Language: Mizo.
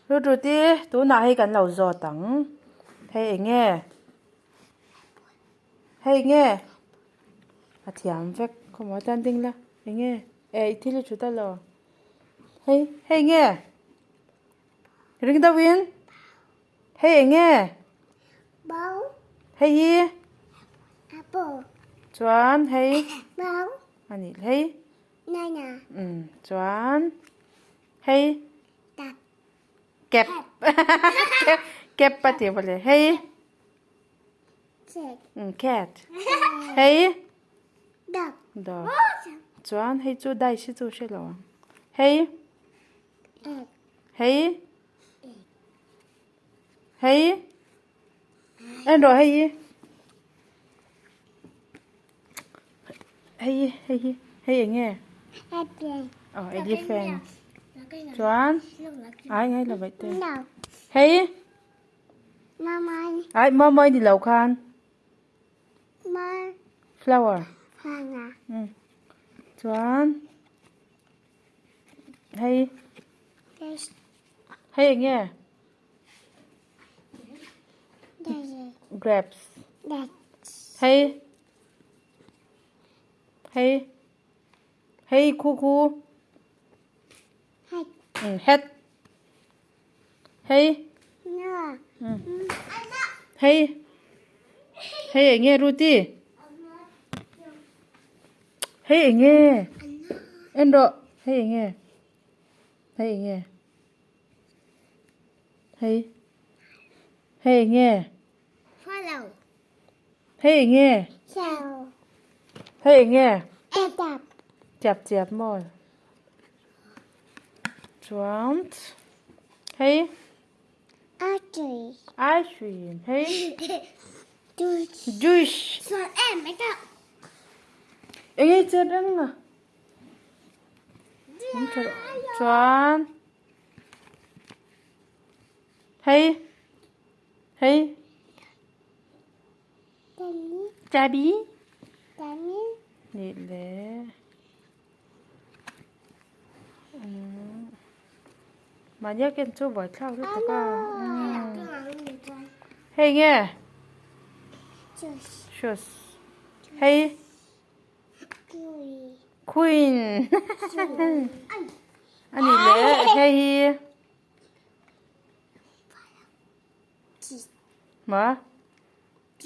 Rutruti tunah hei kan lo zawt ang. Hei eng nge? Hei nge? A thiam vek. Khawmaw tan ding la. Eng nge? E i thil i thut a lo. Hei hei nge? Ring deuhin. Hei eng nge? Hei hi? Chuan hei? A nih hei? Umm chuan hei? Kep kep a tih mawle hei? Umm cat hei? Dog chuan hei chu dice hi chu hre lo ang hei? Hei hei en rawh hei hi hei hi hei hi hei eng nge aw elephant chuan ai ngai lo vaih te hei ai mamawi ni lo khan flower chuan. Hei hei eng nge grapes hei hei hei khu khu hat hei hei hei eng nge Ruti. Hei eng nge? En rawh. Hei eng nge? Hei eng nge? Hei. Hei eng nge? Follow. Hei eng nge? Show. Hei eng nge? Chap. Chap chap maw? Chuan hei. Ice cream. Ice cream. Hei. Juice. Juice. Chuan em mai tawh. Eng nge chet reng a? Chuan. Hei. Hei. Chabi. Chabi. Nih le. Mahni a ken chu buaithlak lutuk a hei nge shoes hei queen a ni leh hei hi ma.